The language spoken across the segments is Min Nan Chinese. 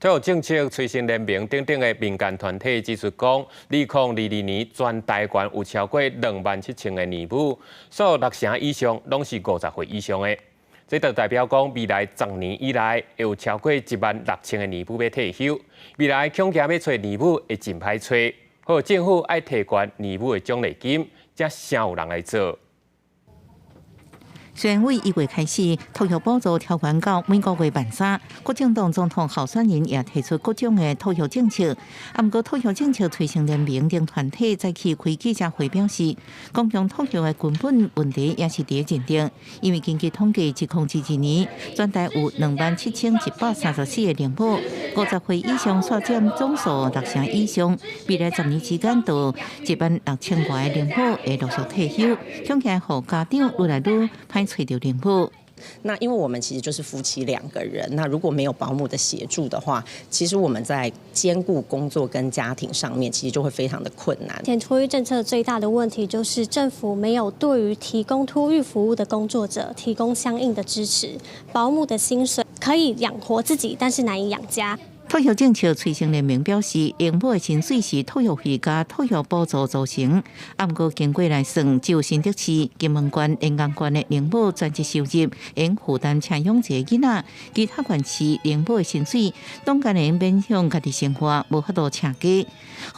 托育政策催生聯盟等等的民間團體指出講，2022年全台灣有超過27,000個奶母，所有六成以上攏是50歲以上的。這就代表講，未來10年以內會有超過16,000個奶母欲退休。未來恐驚欲揣奶母會真歹揣，呼籲政府愛提懸奶母的獎勵金，才誠有人來做。雖然對1月開始，托育補助調懸到每個月13,000，國進黨總統候選人也提出各種的托育政策。啊，毋過托育政策催生聯盟等團體早起開記者會表示，公共托育的根本問題也是佇認定，因為根據統計，2022年全台有27,134個奶母，50歲以上煞佔總數六成以上。未來十年之間，就16,000外個奶母會陸續退休，恐驚予家長愈來愈歹揣著奶母。那因為我們其實就是夫妻兩個人，那如果沒有保姆的協助的話，其實我們在兼顧工作跟家庭上面，其實就會非常的困難。現托育政策最大的問題就是政府沒有對於提供托育服務的工作者提供相應的支持，保姆的薪水可以養活自己，但是難以養家。托育政策催生聯盟表示，奶母的薪水是托育費佮托育補助組成。啊，毋過經過來算，只有新竹市、金門縣、連江縣的奶母全職收入，會負擔請養一个囡仔，其他縣市奶母的薪水，攏干焦勉強家己生活，無法度成家，予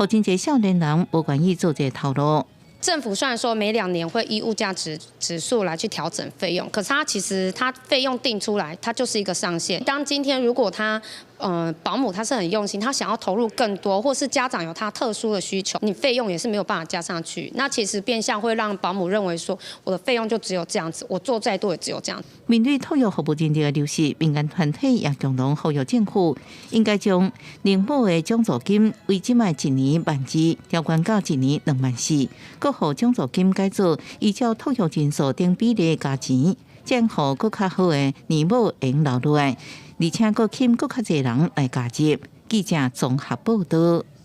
真濟少年人無願意做這個頭路。政府雖然說每2年會依物價指數來去調整費用，可是它其實它費用定出來，它就是一個上限。當今天如果他，保姆他是很用心，他想要投入更多，或是家長有他特殊的需求，你費用也是沒有辦法加上去。那其實變相會讓保姆認為說，我的費用就只有這樣子，我做再多也只有這樣。面對托育服務人力的流失，民間團體也共同呼籲政府應該將奶母的獎助金為這擺一年12,000，調懸到一年24,000，閣予獎助金改做依照托育人數等比例加錢，這樣予閣較好的奶母會留落來，而且閣吸引閣較濟人來加入。記者綜合報道。